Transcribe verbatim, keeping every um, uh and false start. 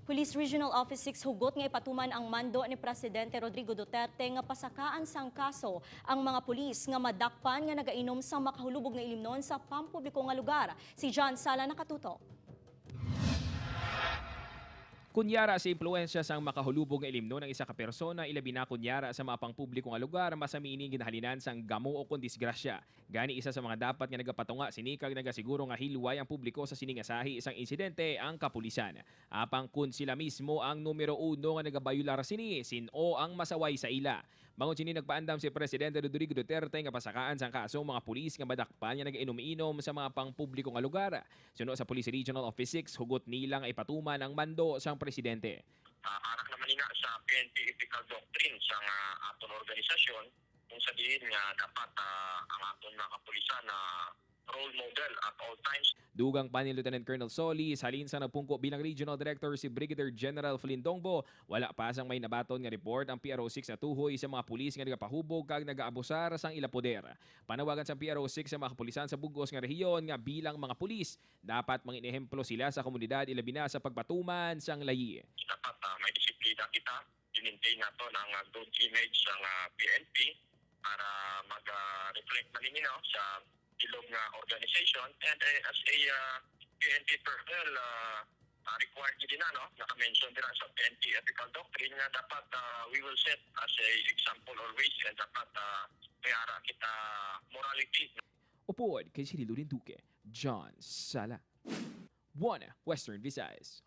Police Regional Office six hugot nga ipatuman ang mando ni Presidente Rodrigo Duterte nga pasakaan sang kaso ang mga pulis nga madakpan nga nagainom sang makahulubog nga ilimnon sa pampubliko nga lugar. Si John Sala nakatutok. Kunyara sa impluwensya sang makahulubog nga ilimnon ang isa ka persona, ilabi na kunyara sa mga pangpubliko nga lugar, masami ini ginahalinan sang gamo o kon disgrasya. Gani, isa sa mga dapat nga nagapatunga sini kag nagasiguro nga hilway ang publiko sa sini nga sahi sang insidente ang kapulisan. Apang kon sila mismo ang numero uno nga nagabayular sini, sin-o ang masaway sa ila? Bangod sini, nagpaandam si Presidente Rodrigo Duterte nga pasakaan sang kaso ang mga pulis nga madakpan nga nag-inom-inom sa mga pangpubliko nga lugar. Suno sa Police Regional Office six, hugot nila nga ipatuman ang mando sang presidente. Ah, arak naman ina sa P N P ethical doctrine sang ah, aton organisasyon, kung sa diin nga dapat ah, ang aton mga kapulisan na role model at all times. Dugang pa ni Lieutenant Colonel Solis, halin sa nagpungko bilang Regional Director si Brigadier General Flynn Dongbo, wala pa sang may nabaton nga report ang P R O six natuhoy sa mga pulis nga nagapahubog kag nagaabusar sang ila poder. Panawagan sang P R O six sa mga kapulisan sa bug-os nga rehiyon nga bilang mga pulis, dapat mangin ehemplo sila sa komunidad, ilabi na sa pagpatuman sang layi. Dapat ah, may disiplina kita, i-maintain naton ang ah, good image sang ah, P N P para mag-reflect man ini no, sa bilog nga organization. And eh, as a ah, P N P personnel, ah, ah, required gid na, no? Naka-mention dira sa P N P ethical doctrine nga dapat ah, we will set as a example always, and dapat ah, may ara kita morality. Upod kay Cirilo Rinduque, John Sala. One Western Visayas.